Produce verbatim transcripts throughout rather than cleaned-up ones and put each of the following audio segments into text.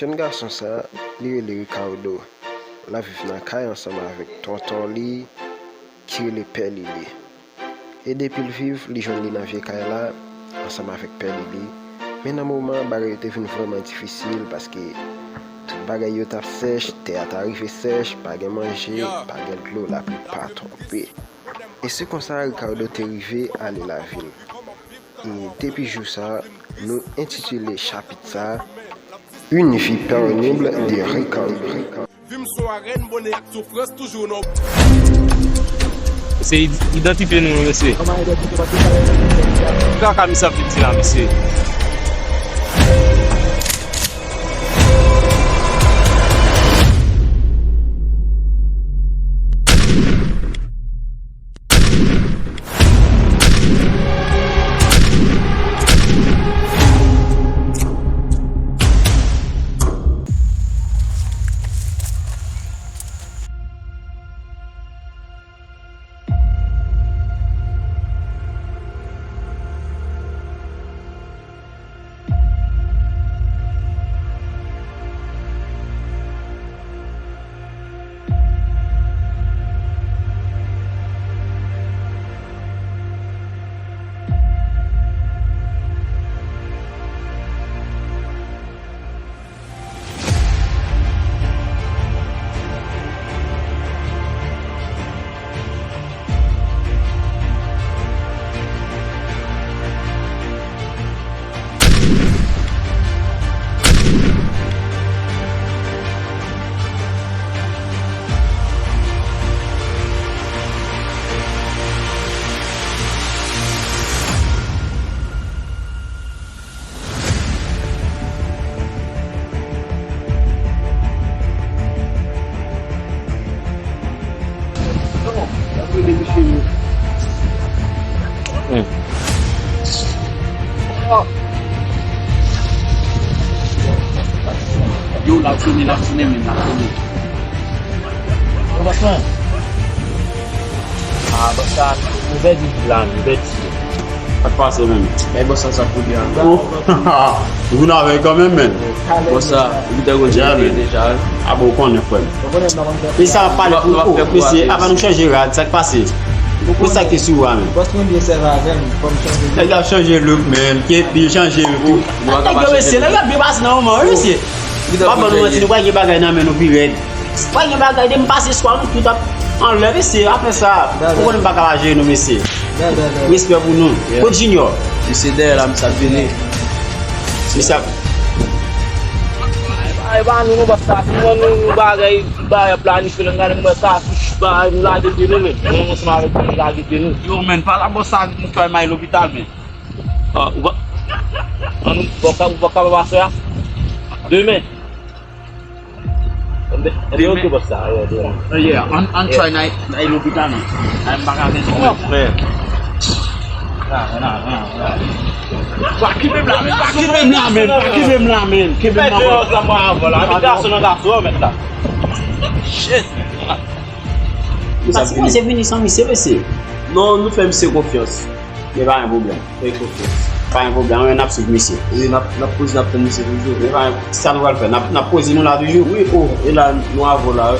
Jèn gason sa, li rele Ricardo. L ap viv nan kay ansanm avèk tonton li ki rele Pè Lili. E depi l viv, li jwenn li nan vye kay la, ansanm avèk Pè Lili. Men nan moman an, bagay yo te vin vrèman difisil paske tout bagay yo t ap sèch, tè a ta rive sèch, pa gen manje, pa gen dlo, lapli pa tonbe. E se konsa Ricardo te rive ale lavil. E depi jou sa, nou entitile chapit sa a, Une vie pénible de Ricardo. Vim sou arèn, bonè ak soufrans toujou nan. Se id-, idantifye nou, mesye. Kaka misye ap vin di la, mesye. Yo, l ap tounen, l ap tounen menm, l ap tounen. Yo, bòs mwen. Ah, bòs sa, nou pèdi la, nou pèdi. Sa k pase menm? Bay bòs sa sa pou li a. Oh, ou vin avè l kanmenm, menm. Bòs sa, li te konn jere deja, wi. Ah bon, ou konnen, frè m. Mesye ap pale pou ou, mesye, avan nou chanje rad, sa k pase? Ou sa ki sou a menm? Bòs mwen byen sèvi avè m, fò m chanje. Nèg la chanje look, menm. Kepi chanje look tou. Nèg yo, mesye, nèg la byen pase nan moman, wi, mesye. M ap ban nou manti, nou pral gen bagay nan men nou pi rèd. Pa gen bagay de m pase swa nou tout ap anlè, mesye, apre sa, ou konnen m pa ka pa jere nou, mesye. Respè pou nou. Kot Junior? Misye dèyè la, misye ap vini. Misye ap Ay, pa nou, nou, bòs sa, nou, nou, nou, bagay, bagay planifye, lè n gade, nou, bòs sa, bagay, nou lage pye nou, men. Nou, nou, ansanm avèk nou, nou lage pye nou. Yo, men, pa la, bòs sa, nou fè may lopital, men. Ah, ou pa, an nou, ou pa ka, ou pa ka pase a? Demen. Demen. Ok, bòs sa, yeah, demen. Yeah, an, an try nan, nan lopital, men. Ay, m pa ka gen. Non, frè. Pa kenbe m la, men, pa kenbe m la, men, pa kenbe m la, men, kenbe m la, men. Sa mwen avè la, men gason nan gason, mèt la. Shit. Sa sipoze vini san misye, mesye. Non, nou fè misye konfyans. Li pa gen pwoblèm. Fè konfyans. Pa gen pwoblèm, wi, n ap swiv misye. Wi, n ap, n ap poze, n ap tann misye toujou. Li pa gen, sa nou pral fè? N ap, n ap poze nou la toujou? Wi, o, e la, nou avè w la, wi.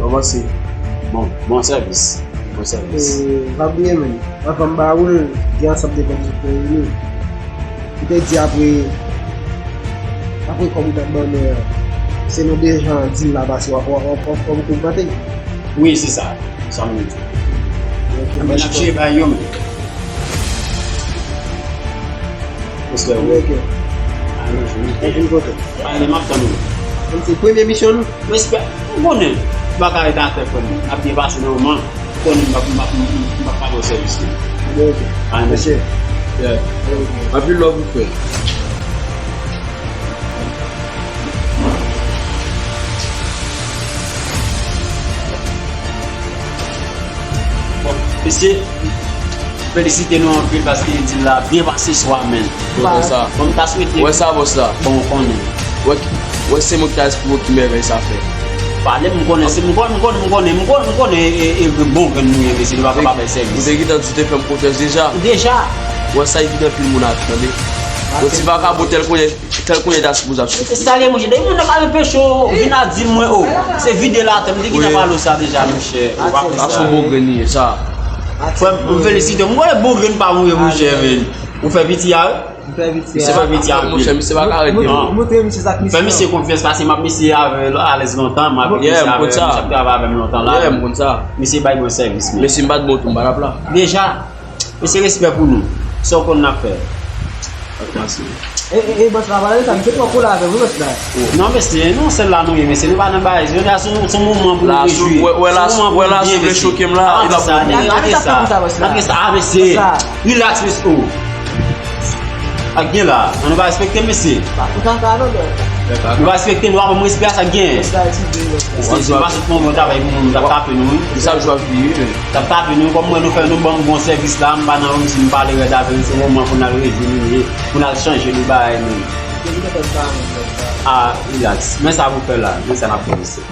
Kòman se? Bon, bon sèvis. Bon sèvis. E, pa bliye, men. Anvan m ba ou l, gen ansanm de kondisyon pou rele. Ou te di apre, apre kòb ou t ap ban mwen an, se nou de jan dil la pase, w ap, w ap, w ap, w ap ogmante? Wi, se sa. Sa m di. Ok, men n ap chire bay yo, men. Respè, wi. Ok. Alonji, wi. Mwen vin kote w. Ale, m ap tann ou. Menm se premye misyon nou. Respè. Ou konnen. Bagay atè, frè m. Ap byen pase nan moman. Ou konnen m ap, m ap, m ap, m ap pale w sèvis li. Ok. Ale, mèsi. Yeah. Anpil love, frè. Bon, mesye, felisite nou anpil paske dil la byen pase swa, men. Bon, wè sa. Bon, m ta swete. Wè sa, bòs la. Bon, ou konnen. Wè, wè se mwen ki ta esplike ki mèvèy sa fè. Pale, m konnen, se, m konnen, m konnen, m konnen, m konnen, m konnen, e, e, e, bon grenn nou ye, mesye, nou pa ka pa bay sèvis. Ou te gentan di ou te fè m konfyans deja. Deja. Wè sa evidan pil moun ap tande. Yon ti vakabon tèl kounye, tèl kounye ta sipoze ap soufri. Sa li ye, monchè. Depi moun nan ka anpeche w vin a di m, mwen, o, se vide la, m te gentan pale w sa deja, monchè. Ou pa konn sa. Sa se yon bon grenn li ye, sa. Frè m, m felisite w. M konnen bon grenn pa mouri, monchè, men. Ou fè piti a, wi. M fè piti a. Misye pa ka ret, monchè, misye pa ka ret. Montre misye sa k misye. Fè misye konfyans, paske m ap mesye avè l alèz lontan, m ap mesye avè l, misye ap travay avè m lontan la. Yeah, m konn sa. Misye bay bon sèvis, men. Mesye m pa t bon tou, m pa t ap la. Deja, mesye, respè pou nou. Sa w konn n ap fè. E, e, e, bòs la, pale de sa, misye twò kole avè w, wi, bòs la. Non, mesye, non, sèl la nou ye, mesye, nou pa nan bagay, jodi a se yon, se yon moman pou nou rejwi. Wè, wè la, wè la, sou rechoke m la, e pa bon. Arete sa, arete sa, mesye. Relax, mesye. Ak gen la, an nou va respekte mesye. Nou va respekte, nou va ban m respè a sa k gen. Mesye, se pa sot pran bon travay pou moun, t ap tape nou, wi. Sa jwa fini, wi. T ap tape nou, kòm mwen, nou fè nou ban m bon sèvis la, m pa nan yon si m pale rèd avè nou, se moman pou n al rejwi nou ye, pou n al chanje nou bagay nou. Ah, relax. Men sa pou fè la, men sa n ap fè mesye.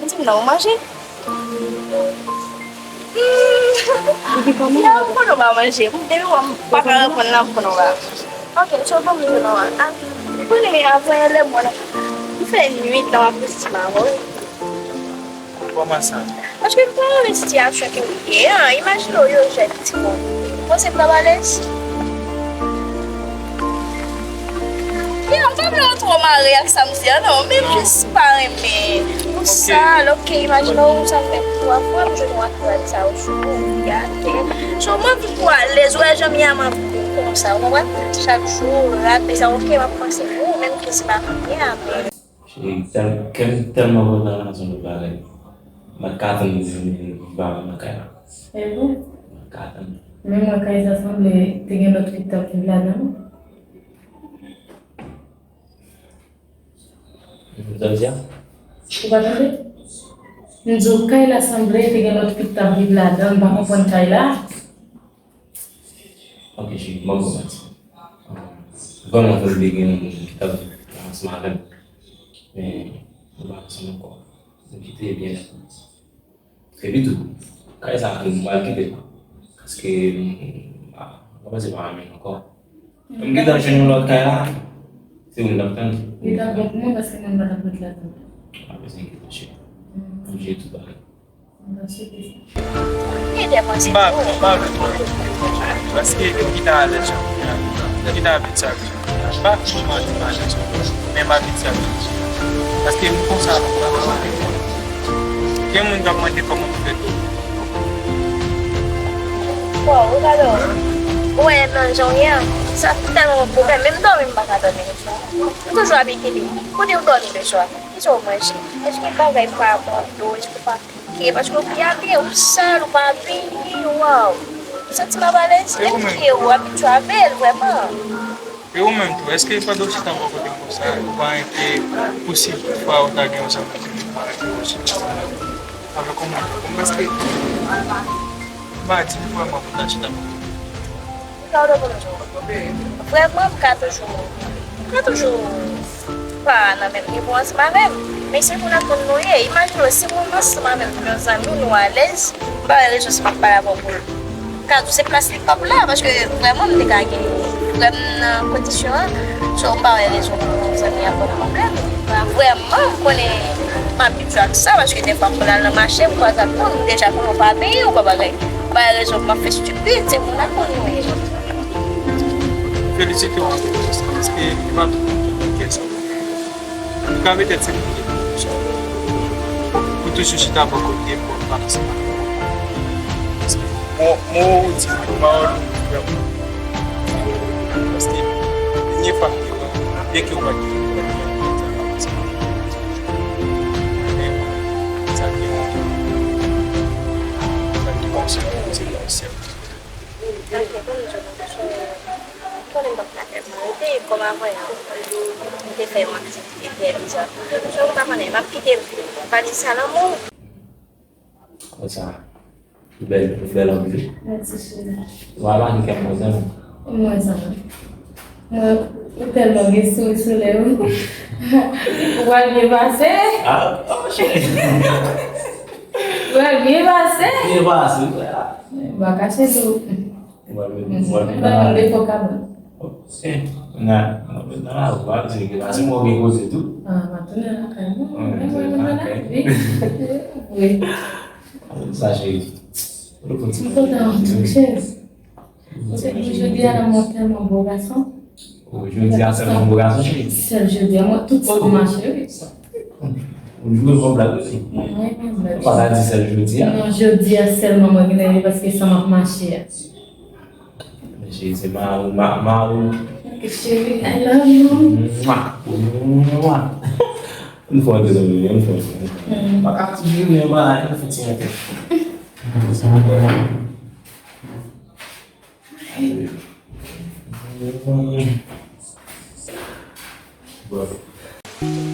Di m non, ou manje? Hmm. Non, m konnen w pa manje. Depi w wè m pa ka reponn nan, m konnen w pa manje. Ok, so ban m di w non. Ah, ou konnen avan yè lè mwen, m fè nwit nan m ap resi maman. Kòman sa? Paske m pa renmen sitiyasyon ke ou ye an. Imajine w, yo jèn timoun. Ou panse m t ap alèz? Ya, m pa vle w twò mare ak sa m di an, non, men m jis pa renmen. Ou sal, ok, imajine w, sa fè twa fwa m jwenn w ak rad sa yo sou ou, ou gate. So, m anvi pou w alèz, ou wè jan m ye a, m anvi pou w konsa, ou konprann? Chak jou, rad, men sa, ok, m ap panse pou ou, menm ke se pa kounye a, men. Cheri, tèl-, kè m tèlman kontan nan zòn bagay. M pa t ka tann pou vin viv avè m nan kay la. E bon? M pa t ka tann. Men mwen, kay sa sanble te gen lòt fi k t ap viv ladan l. Sa w di a? Ou pa tande? M di w, kay la sanble te gen lòt fi k t ap viv ladan l, m pa konprann kay la. Ok, cheri, m ap ba w manti. Vrèman, vrèman, te gen yon moun ki t ap viv ansanm avè m. Men, nou pa ansanm ankò. Nou kite byen nèt. Epi tou, kay sa a, m pral kite l. Paske, m, a, m panse pa renmen l ankò. M gentan jwenn yon lòt kay la. Se ou m t ap tann. Li t ap bon pou mwen paske mwen m pa t ap ret la tou. Pa bezwen enkyete w, cheri. M jere tout bagay. M pa swete sa. M pa, m pa vle twò. Paske m gentan alèz jan m ye a. M gentan abitye ak jan m ye a. M pa janm alèz ankò. Men m abitye ak jan m ye a. Paske m konsa. Gen moun k ap mande kòman m fè dòmi. Bon, ou gade w. Ou wè nan jan w ye a, sa tèlman yon pwoblèm. Menm dòmi, m pa ka dòmi lè swa. M toujou abitye li. Kote w dòmi lè swa? Kisa w manje? Èske bagay pa bon dlo? Èske w pa pike? Paske w pi abye, ou sal, ou pa beni, waw. Ou santi m ap alèz? Lè m vye, ou abitye avè l, vrèman. E ou menm tou, èske pandan w chita bò kote m konsa, ou pa enkyete pou si toutfwa ou ta gen yon zanmi ki vin pale avèk ou sou Instagram? Avèk yon moun tankou m, paske m pa di m vrèman pou ta chita bò kote m. Vrèman, m ka toujou, m ka toujou pa nan menm nivo ansanm avè m. Men se pou n aprann nou ye. Imajine w, si moun ansanm avè m, yon zanmi, nou alèz, m pa wè rezon si m ap pale avè w pou l. M ka di w se plas li p ap la, paske vrèman m te ka gen frè m nan kondisyon an. So, m pa wè rezon pou zanmi an pran pwoblèm. Vrèman, m konnen m abitye ak sa, paske dèfwa m konn al nan mache, m kwaze ak moun, m deja konnen w pa peye, w pa bagay. M pa wè rezon pou m ap fè estipid, se moun ak moun mwen ye. Felisite w anpil, paske li pa tout moun ki konn kè sa. Ou ka petèt se pou kèk moun sa. Ou toujou chita bò kote m, pou m pa ansanm avè w. Paske mo, mo ou di m, pawòl ou vrèman. Paske, premye fwa m te wè w, byenke ou pa t gen, ou pa t gen anpil zanmi ansanm avè m. Konnen m p ap ka fè mwen rete kòm avanyè. M te fè yon aktivite fè deja. So, m pa konnen, m ap kite valiz sa nan men w. Konsa, ou bèl, ou bèl anpil. Mèsi, cheri. Ou pa pale kè m kontan, non. Mwen sa. Mwen, ou tèlman gen souri sou lèv ou. Ou pral byen pase. Ah, oh, cheri. Ou pral byen pase. Byen pase, wi. M pa kache tou. Mwen menm, mwen menm nan lari. Nan defo kabann. Ok. Nan, nan, nan lari, w ap di ke la, se mwen gen koze tou. Ah, m ap tounen lakay mwen. Mwen menm nan lari. Wi. Sa, cheri. M kontan anpil, cheri. Jodi a, mwen tèlman bo gason. Oh, jodi a sèlman ou gason, cheri? Sèl jodi a, mwen tout sa mache, wi. Ou jwe yon blag osi? Mwen, mwen, mwen. Ou pa ta di sèl jodi a? Non, jodi a sèlman mwen gen nève paske sa m ap mache a. Men cheri, se ma ou, ma, ma ou. Cheri, I love you. Mwa, mwa. Yon fwa de zanmi, yon fwa. Mm. Pa ka ti jounen, ba, yon fwa ti yon.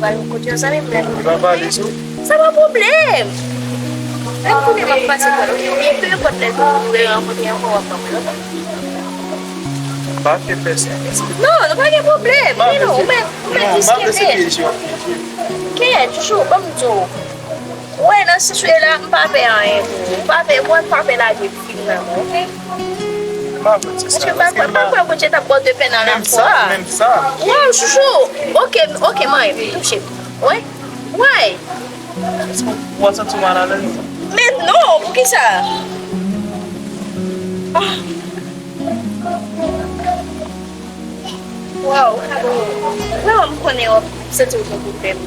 Pral kote yon zanmi m lè nou rive. Sa pa pwoblèm. Lè m konnen m ap pase pral, oubyen pe enpòt lè nou renkontre ankò, w ap ban mwen lòt. Pa fè sa. Non, nou pa gen pwoblèm. Men non, ou mèt, ou mèt jis kenbe. Kenbe, chouchou, ban m di w. Wè, nan sans ou ye la, m pa pè anyen pou ou. M pa pè, mwen, m pa pè lage fim nan men w, oke? M pa kwè se sa. Paske m pa, m pa kwè Bondye t ap ba w de pè nan lafwa. Menm sa, menm sa. Waw, chouchou. Oke, oke, mwen, touche m. Wè. Wè. Ou ap santi w malalèz? Men non, poukisa? Ah. Waw. Vrèman, m konnen w ap santi w gen pwoblèm.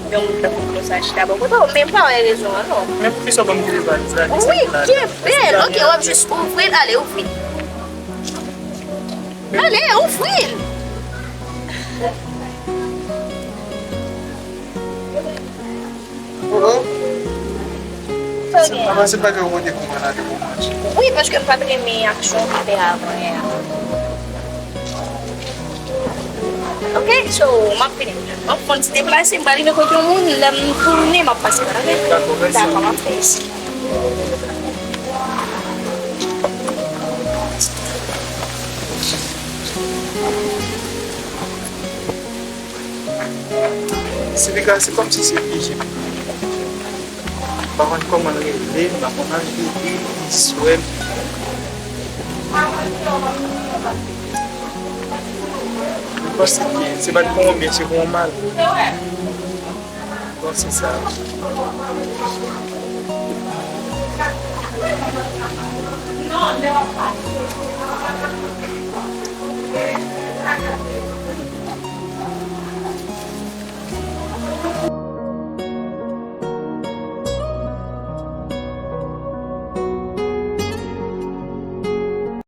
Yon moun tankou m konsa chita bò kote w, men m pa wè rezon an, non. Men poukisa w pa m koute valiz la? Wi, kenbe l. Oke, w ap jis ouvri l, ale, ouvri l. Ale, ouvri l. Oh, oh. Sa w gen? Apa se bagay ou te konprann la depi w manje? Wi, paske m pa t renmen aksyon ou te fè avan yè a. Ok, so, m ap vini. M ap fè yon ti deplase, m pral rive kote yon moun, lè m tounen, m ap pase la, ok? Dakò, mèsi. Dakò, m ap fè isi. Silika, se kòmsi se pije m. M pa konn kòman l rele, m pa konn anvi li, li swè m. M panse ke se pa t pou yon byen, se pou yon mal. Bon, se sa.